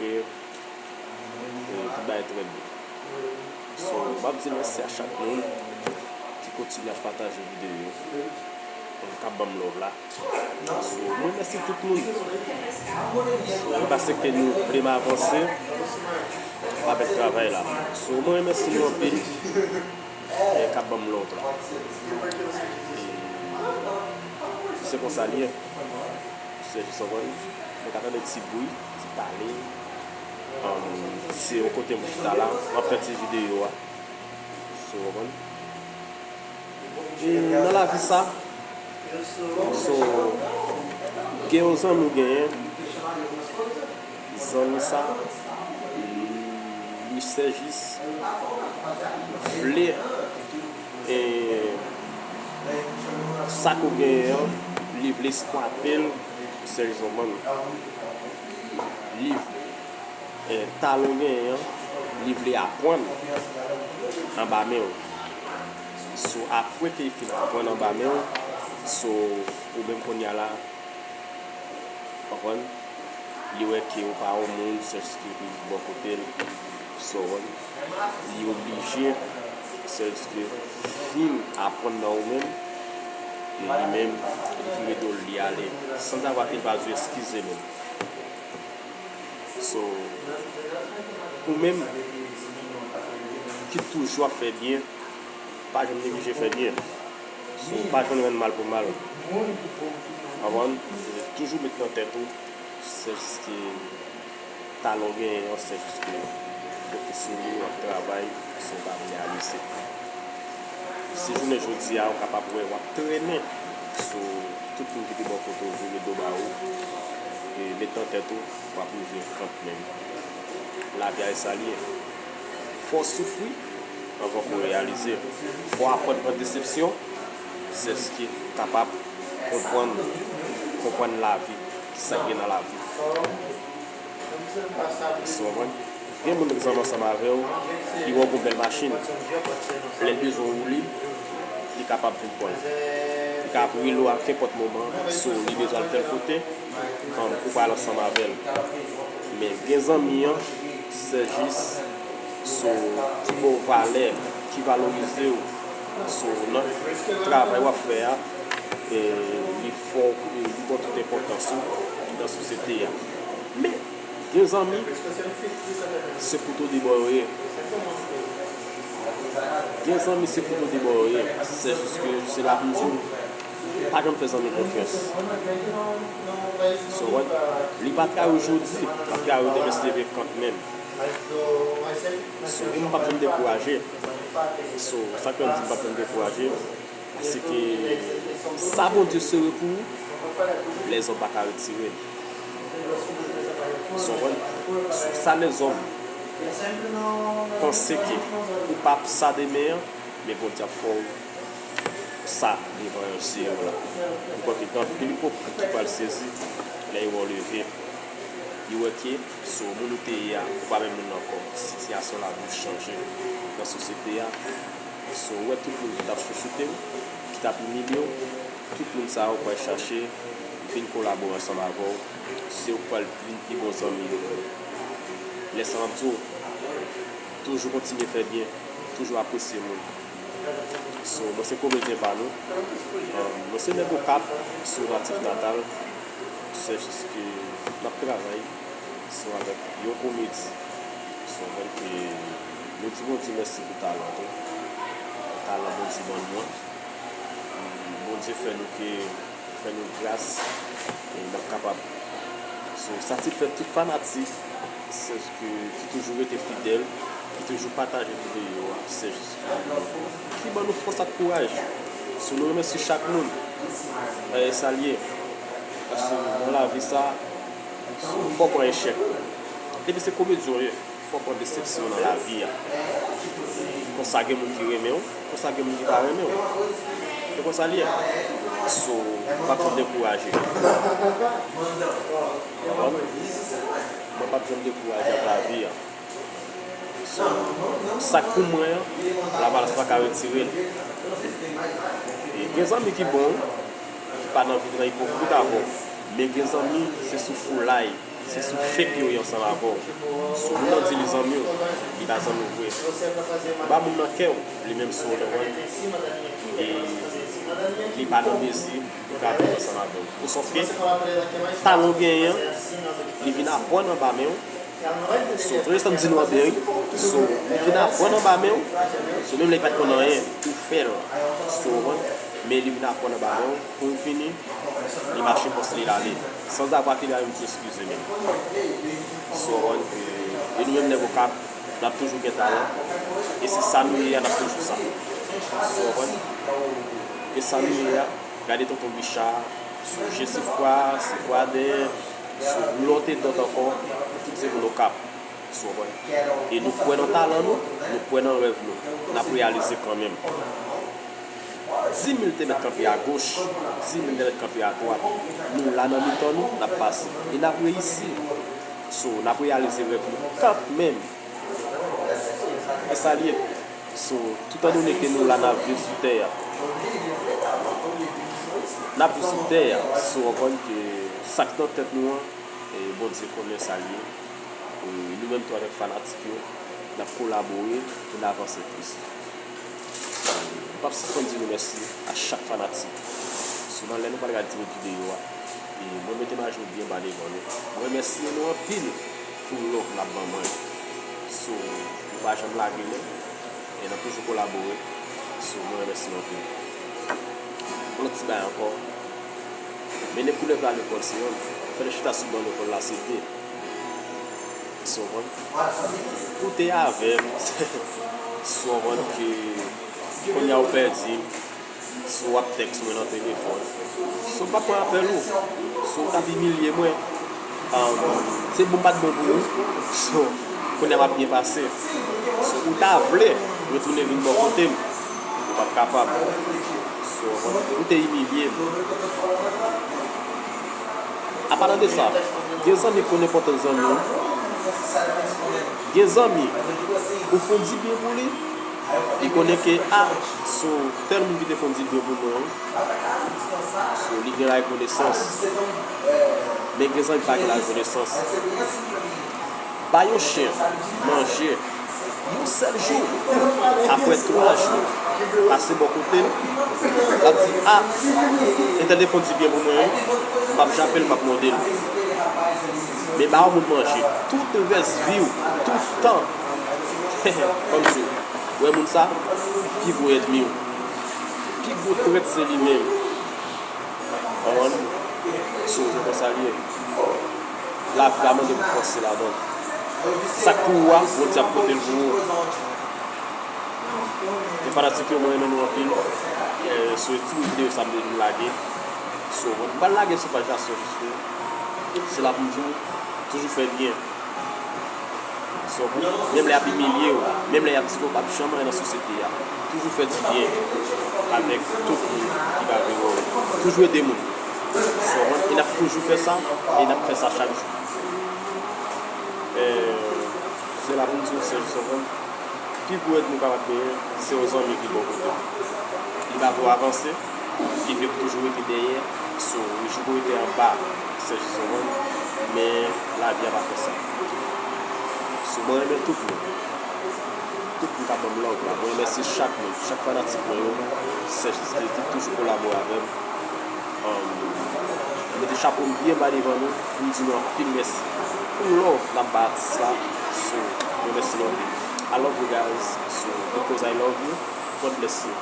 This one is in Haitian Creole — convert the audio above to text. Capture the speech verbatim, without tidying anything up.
E, e, tout bagay trè byen. So, m ap di mèsi a chak moun ki kontinye ap pataje videyo yo, k ap ban m love la. So, mwen remèsye tout moun. So, e paske nou vle m avanse avèk travay la. So, mwen remèsye nou anpil, e, k ap ban m love la. E, se konsa l ye. Se jis, w konprann? Nou ka tande ti bri, ti pale. Um, se yon kote m chita la, m ap fè ti videyo a. So, w konprann? E nan lavi sa, so, gen yon zanmi w genyen, zanmi sa, li se jis vle, e, sa ke w genyen an, li vle espwape l, se jis, w konprann? Li vle, e, talan w genyen an, li vle aprann anba men w. So, apre ke li fin aprann anba men w, so, ou menm kounye a la, w konprann? Li wè ke ou pa yon moun, sèske pou bò kote l, so, w konprann? Li oblije, sèske fin aprann nan ou menm, e li menm, li vire do l, li ale, san zavwa ke l pa di w eskize menm. So, ou menm ki toujou ap fè byen, pa janm neglije fè byen. So, pa janm rann mal pou mal. Konprann? Toujou met nan tèt ou, se jis ke talan w genyen an, se jis ke fokis sou li, w ap travay, se w pa vle avanse. Si jounen jodi a, ou kapab wè w ap trennen sou tout moun ki pi bò kote w vire do ba ou, e met nan tèt ou, w ap rive kanmenm. Lavi a e sa l ye. Fò w soufri anvan pou w reyalize. Fò w aprann pran desepsyon, sèske w kapab konprann, konprann lavi, kisa k gen nan lavi. So, w konprann? Gen moun ki zanmi ansanm avè w, li wè w gon bèl machin. Lè l bezwen w li, li kapab vin pran l. Li ka ap rele w a kenpòt moman, so li bezwen al tèl kote, um, ou pral ansanm avè l. Men gen zanmi an, se jis, so, ki ba w valè, ki valorize w, so, nan travay w ap fè a, e li fè w, e li ba w tout enpòtans ou nan sosyete a. Men, gen zanmi, se kouto de bò yo ye. Gen zanmi, se kouto de bò yo ye. Se jis ke se la pou m di w, pa janm fè zanmi konfyans. So, w konprann? Li pa tray ou jodi, l ap tray ou demen si Dye vle kanmenm. So, e m p ap janm dekouraje. So, sa k fè m di m p ap janm dekouraje, paske sa Bondye sere pou ou, lèzòm pa ka retire l. So, w konprann? So, sa lèzòm panse ke ou p ap sa demen an, men Bondye ap fè w sa devan je w la. Ou kwè ke gen anpil ipokrit ki pral sezi lè yo wè w leve. Yo wè ke se yon moun ou te ye a, ou pa menm moun nan ankò. Sitiyasyon lavi w chanje nan sosyete a. So, ou wè tout moun ki t ap chouchoute w, ki t ap imilye w, tout moun sa yo pral chache vin kolabore ansanm avè w. Se ou k pral vin pi bon zanmi yo. Lè sa m ap di w, toujou kontinye fè byen, toujou apresye moun. So, mwen se komedyen pa nou. Um, mwen se nèg Okap, sou natif natal. Se jis ke n ap travay, so, avèk yon komedi. So, mwen ke nou di Bondye mèsi pou talan tou. Talan Bondye ban nou an. Um, Bondye fè nou ke fè nou gras, e n ap kapab. So, sa ti fè tout fanatik, sèske ki toujou rete fidèl, ki toujou pataje videyo a, se jis ki ban nou fòs ak kouraj. So, nou remèsye chak moun, e sa l ye. Paske nan lavi sa, fò w pran echèk. Depi se komedyen w ye, fò w pran desepsyon nan lavi a. Konsa gen moun ki renmen w, konsa gen moun ki pa renmen w. Se konsa l ye. So, pa janm dekouraje. Konprann? Mwen p ap janm dekouraje ak lavi a. So, sa k pou mwen an, Lavalas pa ka retire l. E gen zanmi ki bon, ki pa nan viv nan ipokrit avè w. Men gen zanmi, se sou foulay. Se sou fake yo ye ansanm avè w. Si moun nan di li zanmi w, li pa zanmi w vre. Ou ba moun nan kè w, li menm si w konprann. E li pa nan mezi pou l ka viv ansanm avè w. Ou sòf ke talan w genyen an, li vin aprann anba men w. So, tande sa m di nou an byen, wi. So, li vin aprann anba men w. So, menm lè li pa t konn anyen, ou fè l. So, ou konprann? Men li vin aprann anba men w. Pou l fini, li mache pòs li l ale. Sanzavwa ke li al, m di eskize menm. So, ou konprann? E nou menm nèg Okap, n ap toujou gen talan. E se sa nou ye a, n ap toujou sa. So, ou konprann? E sa nou ye a, gade Tonton Bicha, sou Jesifwa, Sifwaden, sou lòt e dòt ankò, tout se moun Okap. So, ou konprann? E nou kwè nan talan nou, nou kwè nan rèv nou. N ap reyalize kanmenm. Di mil te mèt kanpe agoch, di mil te mèt kanpe adwat. Nou la nan mitan nou, n ap pase. E n ap reyisi. So, n ap reyalize rèv nou kanmenm. E sa l ye. So, toutan donnen ke nou la, n ap viv sou tè a. N ap viv sou tè a. So, w konprann ke sa k nan tèt nou an, e Bondye konnen sa l ye. E nou menm tou, avèk fanatik yo, n ap kolabore pou n avanse plis. E m p ap sispann di nou mèsi a chak fanatik. Souvan, lè nou pral gade ti bout videyo a, e mwen mete maje m byen ba devan nou. Mwen remèsye nou anpil pou love n ap ban mwen. So, nou pa janm lage men, e n ap toujou kolabore. So, mwen remèsye nou anpil. Yon lòt ti bagay ankò. Mennen koulèv la lekòl se yonn. Fè l chita sou ban lekòl la se de. So, ou konprann? Ou te avè m. So, ou konprann ke kounye a ou pèdi m. So, w ap tèks mwen nan telefòn. So, m p ap pran apèl ou. So, ou t ap imilye mwen. Um, se bon, m pa t bon pou ou. So, kounye a m ap byen pase. So, ou ta vle retounen vin bò kote m. Ou p ap kapab. So, ou te imilye m. Apadan de sa, gen zanmi k konn enpòtans zanmi w. Gen zanmi, ou fè yon di byen pou li, li konnen ke, a, so, tèl moun ki te fè yon di byen pou mwen, wi. So, li gen larekonesans. Men gen zanmi ki pa gen larekonesans. Ba yon chen manje yon sèl jou, apre twa jou, pase bò kote l, l ap di, a, entèl te fè yon di byen pou mwen, wi, m p ap jape l, m p ap mòde l. Men ba yon moun manje, tout rès vi w, tout tan, kòmsi, w wè moun sa, pi gwo ènmi w, pi gwo trèt se li menm. Konprann? So, se konsa l ye. Lavi pa mande pou fòse ladan l. Sa k pou ou a, Bondye ap pote l pou ou. E fanatik yo, mwen renmen nou anpil. Eh, so, ti bout videyo sa m te vin lage. So, mwen pral lage sou paj la, so, jis pou se la pou m di w, toujou fè byen. So, menm lè y ap imilye w, menm lè y ap di ke w p ap janm anyen nan sosyete a, toujou fè dibyen avèk tout moun ki pa vle wè w. Toujou ede moun. So, e n ap toujou fè sa, e n ap fè sa chak jou. Eh, se la pou m di w, Serge Sauvant, pi gwo èd nou kapab genyen, se yon zanmi ki bò kote w. Li pa vle w avanse, li vle pou toujou rete dèyè. So, li jis rete anba Serge Sauvant, men lavi a pa fè sa. So, mwen renmen tout moun. Tout moun k ap ban m love la. Mwen remèsye chak moun, chak fanatik mwen yo. Serge Sauvant ki toujou kolabore avè m. Um, mwen mete chapo m byen ba devan nou pou m di nou anpil mèsi pou love n ap bay atis la. So, mwen remèsye nou anpil. I love you guys. So, because I love you, God bless you.